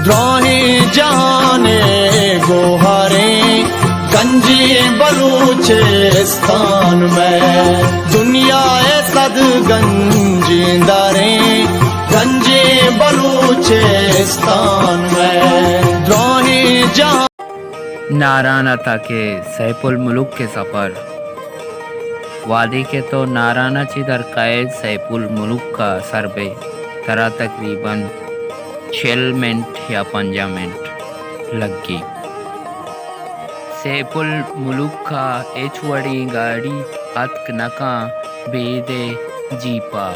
دراہیں جہان ءِ گوہریں گنجیں بلوچستان مئے، دنیا ءِ صد گنجیں دریں گنجیں بلوچستان مئے، دراہیں جہان۔ ناران ءَ تاکہ سیف الملوک ءِ سفر۔ وہدے کہ تو ناران ءَ چہ در کئے، سیف الملوک ءَ سر بئے، ترا تقریباً چل منٹ یا پنجاہ منٹ لگی۔ سیف الملوک ءَ ہچ وڑیں گاڑی اتک نہ کن، بید ءَ جیپ ءَ۔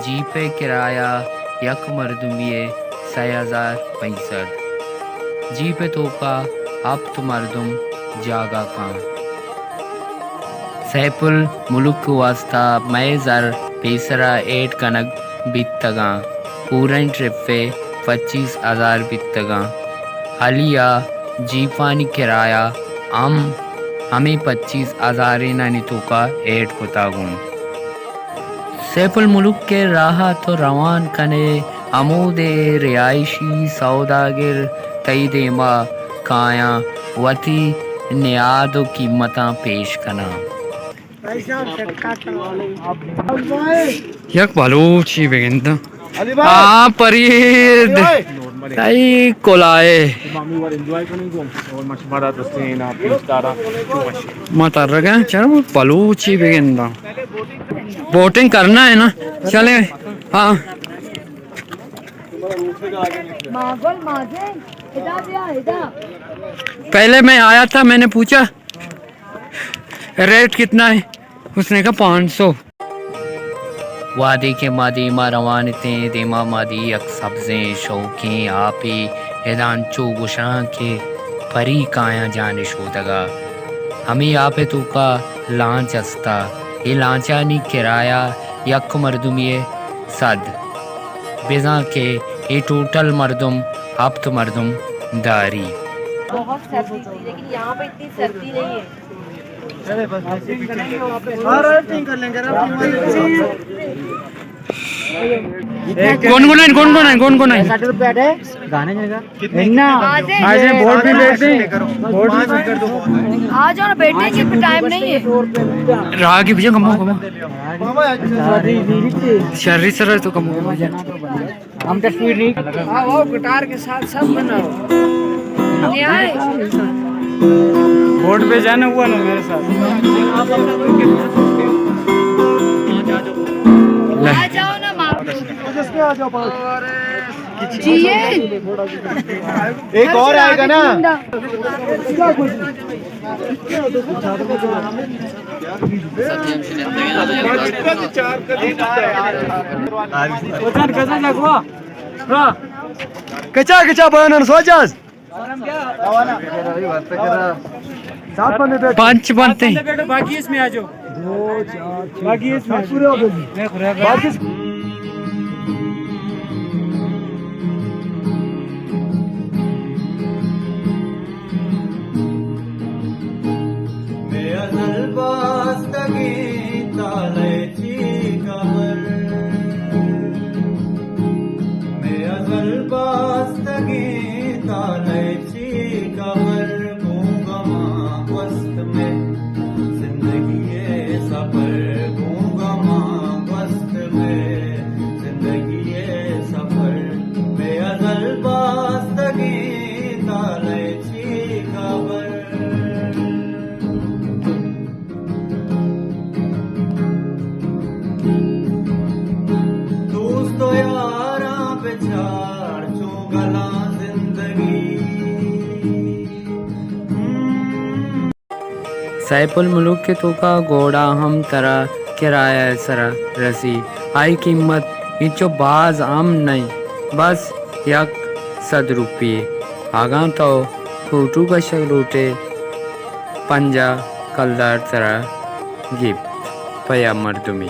جیپ ءِ کرایہ یک مردمی ءَ سئے ہزار پنچ سد۔ جیپ ءِ توکا ہپت مردم جاگہ کن۔ سیف الملوک ءِ واستا مئے زر پیسرا ایڈ کنگ بیتگاں۔ پوریں ٹرپ ءِ پچیس ہزار بیتگاں۔ علی ءَ جیپانی کرایہ ہم ہمے پچیس ہزارینانی توکا ایڈ کتگ اوں۔ سیف الملوک ءِ راہ ءَ تو روان کن ئے، ہمود ءِ رہائشی سوداگر تئی دیما کایاں، وتی نیاد ءُ قیمتاں پیش کناں۔ یک بلوچی بگنداں۔ آ پرید۔ تئی کلائے۔ ما ترگاں، چرا بلوچی بگنداں۔ بوٹنگ کرنا ہے نا؟ چلیں۔ ہاں۔ پہلے میں آیا تھا، میں نے پوچھا، ریٹ کتنا ہے؟ اس نے کہا، پانچ سو۔ وہدے کہ ما دیما روان اتیں، دیما ما دی یک سبزیں شوکیں آپے، ادا انچو گوشاں کہ پری کایاں جان شودگا۔ ہمے آپ ءِ توکا لانچ استا۔ اے لانچانی کرایہ یک مردمی ءَ سد۔ بزاں کہ اے ٹوٹل مردم ہپت مردم داری۔ بہت سردی تھی، لیکن یہاں پہ اتنی سردی نہیں ہے۔ گنگنائیں، گنگنائیں، گنگنائیں۔ ساٹھ روپے اٹھے، گانے جگہ۔ آج بورڈ بھی بیٹھ دیں۔ بورڈ بھی۔ آ جاؤ نا، بیٹھنے کی ٹائم نہیں ہے۔ راہ کی پیچھے کمو، کمو۔ شری سر تو کمو۔ ہم تصویر نہیں۔ آؤ، آؤ، گٹار کے ساتھ سب بناؤ۔ یہ آئے۔ بورڈ پہ جانا ہوا نا میرے ساتھ۔ آ جاؤ نا، معاف۔ جی، یہ۔ ایک اور آئے گا نا۔ کچا کچا بانن سوچاس۔ پانچ بنتے ہیں۔ باقی اس میں آ جاؤ۔ باقی اس میں۔ باقی اس مئے ازل باستگیں تالئے چی خبر؟ مئے ازل باستگیں تالئے چی خبر؟ گوں گماں گوست مئے زندگی ءِ سفر، گوں گماں گوست مئے زندگی ءِ سفر، مئے ازل باستگیں تالئے چی خبر؟ دوست ءُ یاراں بچار چو گلاں زندگی۔ سیف الملوک ءِ توکا گھوڑا ہم ترا کرایہ ءِ سرا رسی۔ آئی قیمت انچو باز ہم نئیں، بس یک سد روپی۔ اگاں تو فوٹو کشگ لوٹ ئے، پنجاہ کلدار ترا گیپت پہ یک مردمے۔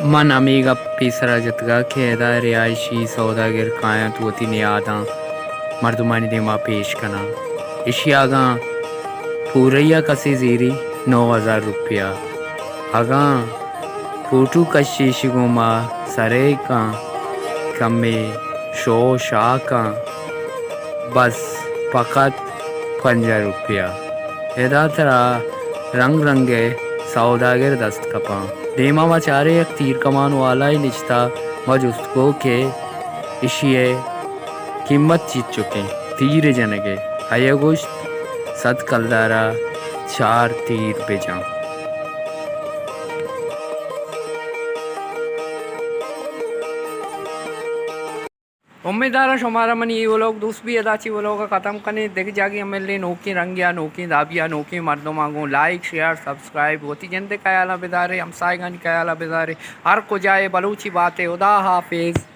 من ہمے گپ پیسرا جتگ کہ ادا رہائشی سوداگر کاینت وتی نیاداں مردمانی دیما پیش کناں۔ اشی اگاں پورئی ءَ کسے زیری، نو ہزار روپیہ۔ اگاں فوٹو کشی اشی گوما سرے کن، کمے شو شا کن، بس فقط پنجاہ روپیہ۔ ادا ترا رنگ رنگ ءِ سوداگر دست کپاں۔ دیما ما چارے یک تیر کمان والائے نشتہ، ما جست کو کہ اشی ءِ قیمت چیچکیں؟ تیر جنگ ءِ۔ آئی ءَ گوشت، صد کلدار ءَ چار تیر بجن۔ امیداراں شمارا منی اے ولوگ دوست بی۔ ادا چی ولوگ ءَ ختم کنیں، دگہ جاگہے ءَ ملیں، نوکیں رنگے ءَ، نوکیں دابے ءَ، نوکیں مردماں گوں۔ لائک، شیئر، سبسکرائب، وتی جند ءِ خیال ءَ بدارے، ہمساہگانی خیال ءَ بدارے۔ ہر کجا ئے بلوچی بات ئے۔ خدا حافظ۔